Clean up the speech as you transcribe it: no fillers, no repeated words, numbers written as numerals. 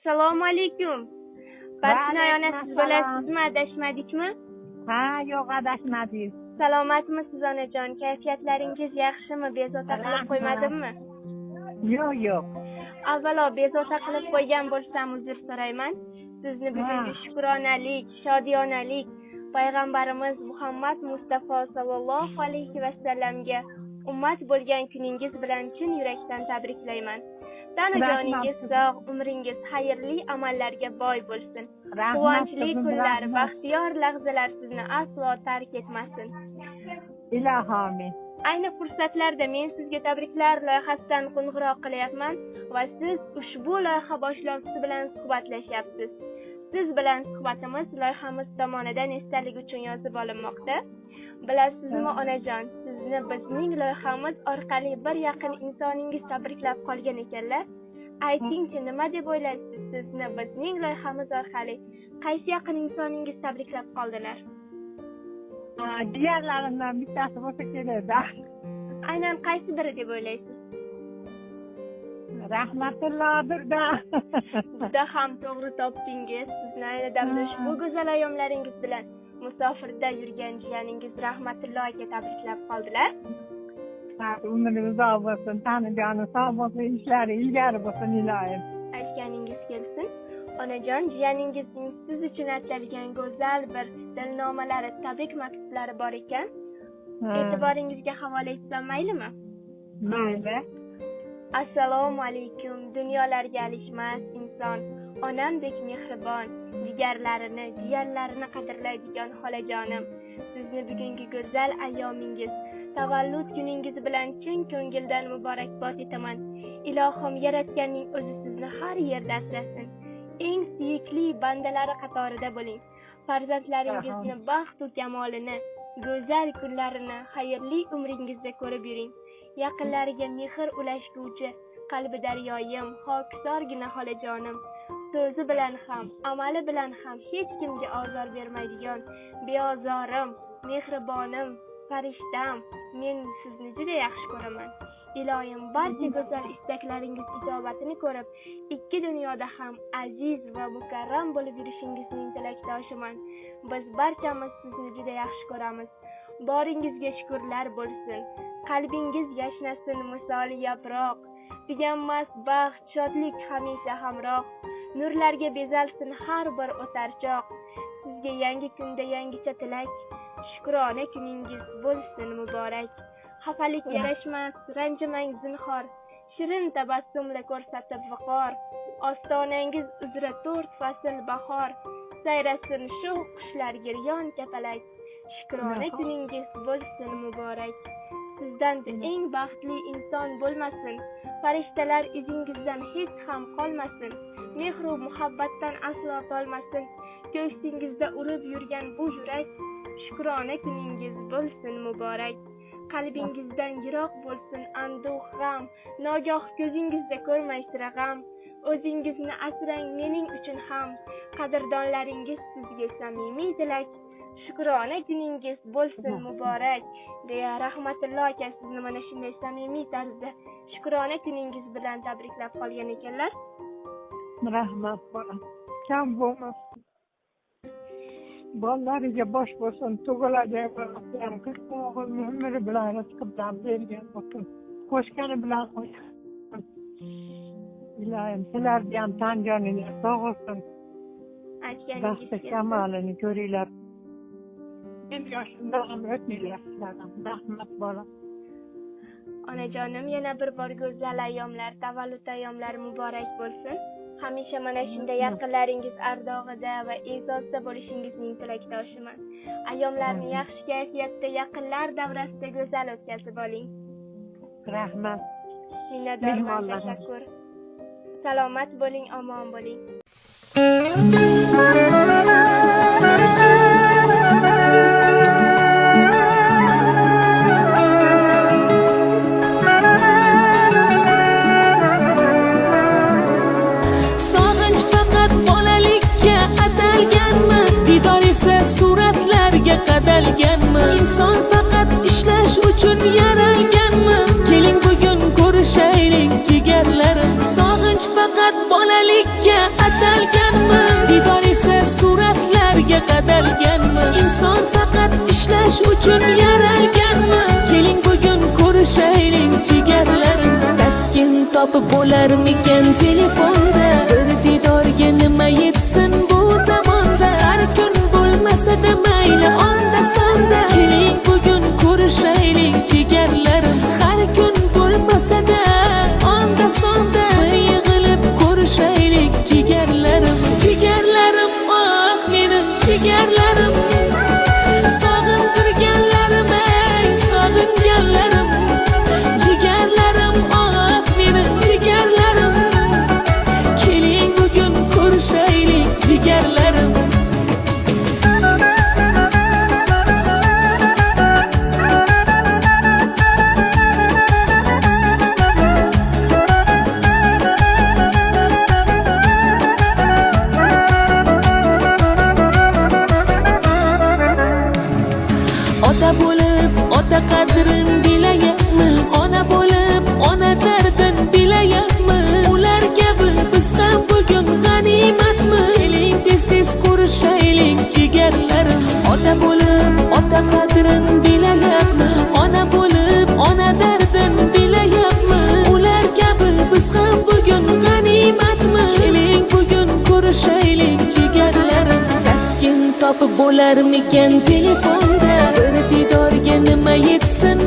Assalomu alaykum. Barchinoy ona, siz bo'lasizmi, adashmadikmi? Ha, yo'q, adashmadingiz. Salomatmisiz, onajon? Kayfiyatlaringiz yaxshimi? Bezovta qilib qo'ymadimmi? Yo'q, yo'q. Avvalo bezovta qilib qo'ygan bo'lsam uzr so'rayman. Sizni bugungi shukronalik, shodiyonalik payg'ambarimiz Muhammad Mustafa sallallohu alayhi va sallamga ummat bo'lgan kuningiz bilan chin yurakdan tabriklayman. Tanu joningiz sog', umringiz xayrli amallarga boy bo'lsin. Quvonchli kunlar, baxtiyor lahzalar sizni aslo tark etmasin. Ilohi amin. Ayni fursatlarda men sizga tabriklar loyihasidan qo'ng'iroq qilyapman va siz ushbu loyiha boshlovchisi bilan suhbatlashyapsiz. Siz bilan suhbatimiz loyihamiz tomonidan esdalik uchun yozib olinmoqda. Bilasizmi, onajon, sizni bizning loyihamiz orqali bir yaqin insoningiz tabriklab qolgan ekanlar. Aytingchi, nima deb o'ylaysiz, sizni bizning loyihamiz orqali qaysi yaqin insoningiz tabriklab qoldilar? Jigarlarimdan bittasi bo'lsa kerak-da. Aynan qaysi biri deb o'ylaysiz? Rahmatullohdir-da. Juda ham to'g'ri topdingiz. Sizni ayni damda ushbu go'zal ayyomlaringiz bilan musofirda yurgan jiyaningiz Rahmatullo aka tabriklab qoldilar. Umri uzoq bo'lsin, tani joni sog' bo'lsin, ishlari ilgari bo'lsin iloyim. Aytganingiz kelsin. Onajon, jiyaningizning siz uchun atalgan go'zal bir dilnomalari, tabrik maktublari bor ekan. E'tiboringizga havola etsam maylimi? Mayli. Assalomu alaykum. Dunyolarga alishmas inson, onamdek mehribon, jigarlarini, jiyanlarini qadrlaydigan xolajonim, sizni bugungi go'zal ayyomingiz, tavallud kuningiz bilan chin ko'ngildan muborakbod etaman. Ilohim yaratganning o'zi sizni har yerda asrasin. Eng suyukli bandalari qatorida bo'ling. Farzandlaringizni baxt va kamolini, go'zal kunlarini xayrli umringizda ko'rib yuring. Yaqinlariga mehr ulashguvchi qalbi daryoyim, xokisorgina xolajonim, so'zi bilan ham, amali bilan ham hech kimga ozor bermaydigan beozorim, mehribonim, farishtam, men sizni juda yaxshi ko'raman. Iloyim barcha go'zal istaklaringiz ijobatini ko'rib, ikki dunyoda ham aziz va mukarram bo'lib yurishingizning tilakdoshiman. Biz barchamiz sizni juda yaxshi ko'ramiz. Boringizga shukrlar bo'lsin. Qalbingiz yashnasin misoli yaproq, tuganmas baxt, shodlik hamisha hamroh. Nurlarga bezalsin har bir o'tar choq. Sizga yangi kunda yangicha tilak, shukrona kuningiz bo'lsin muborak. Xafalik yarashmas, ranjimang zinhor, shirin tabassumla ko'rsatib viqor. Ostonangiz uzra to'rt fasl bahor, sayrasin shu qushlar giryon kapalak. Shukrona kuningiz bo'lsin muborak. Sizdan eng baxtli inson bo'lmasin, farishtalar izingizdan hech ham qolmasin, mehru muhabbatdan aslo tolmasin. Ko'ksingizda urib yurgan bu yurak, shukrona kuningiz bo'lsin muborak. Qalbingizdan yiroq bo'lsin anduh g'am, nogoh ko'zingizda ko'rmay sira g'am. O'zingizni asrang mening uchun ham, qadrdonlaringiz sizga samimiy tilak. Shukrona kuningiz bo'lsin muborak, deya Rahmatullo aka sizni mana shunday samimiy tarzda shukrona kuningiz bilan tabriklab qolgan ekanlar. Rahmat bolam, kam bo'lmasin. Bolalariga bosh bo'lsin, tug'iladigan bolasi ham 40 umri bilan rizqi bilan bergan bo'lsin, qo'shgani bilan qo'shgan. Iloyim sizlarga ham tan joninglar sog' bo'lsin. Baxti kamolini ko'ringlar. Men yoshimda ham o'tmanglar sizlardan. Rahmat bolam. Onajonim, yana bir bor go'zal ayyomlar, tavallud ayyomlari muborak bo'lsin. Hamisha mana shunday yaqinlaringiz ardog'ida va e'zozda bo'lishingizning tilakdoshiman. Ayyomlarni yaxshi kayfiyatda, yaqinlar davrasida go'zal o'tkazib oling. Rahmat. Minnatdorman, tashakkur. Salomat bo'ling, omon bo'ling. Sog'inch faqat bolalikka atalganmi? Didor esa suratlarga qadalganmi? Inson faqat ishlash uchun yaralganmi? Keling bugun ko'rishaylik jigarlarim. Sog'inch faqat bolalikka atalganmi? atalganmi? Diydor esa suratlarga qadalganmi? Inson faqat ishlash uchun yaralganmi? Keling bugun ko'rishaylik jigarlarim. Taskin topib bo'larmikan telefonda? Bir diydorga nima yetsin bu zamonda? Har kun bo'lmasa-da mayli onda sonda. Keling bugun ko'rishaylik jigarlarim. Har kun bo'lmasa-da onda sonda. Bir yig'ilib ko'rishaylik jigarlarim. Jigarlarim, ah meni jigarlarim. Sog'intirganlarim, ey sog'inganlarim. Jigarlarim, ah meni jigarlarim. Keling bugun ko'rishaylik jigarlarim. Ota bo'lib ota qadrin bilayapmiz, ona bo'lib ona dardin bilayapmiz. Ular kabi biz ham bugun g'animatmiz. Keling tez-tez ko'rishaylik jigarlarim. Ota bo'lib ota qadrin bilayapmiz, ona bo'lib ona dardin bilayapmiz. Ular kabi biz ham bugun g'animatmiz. Keling bugun ko'rishaylik jigarlarim. Taskin topib bo'larmikan telefonda? Bir diydorga nima yetsin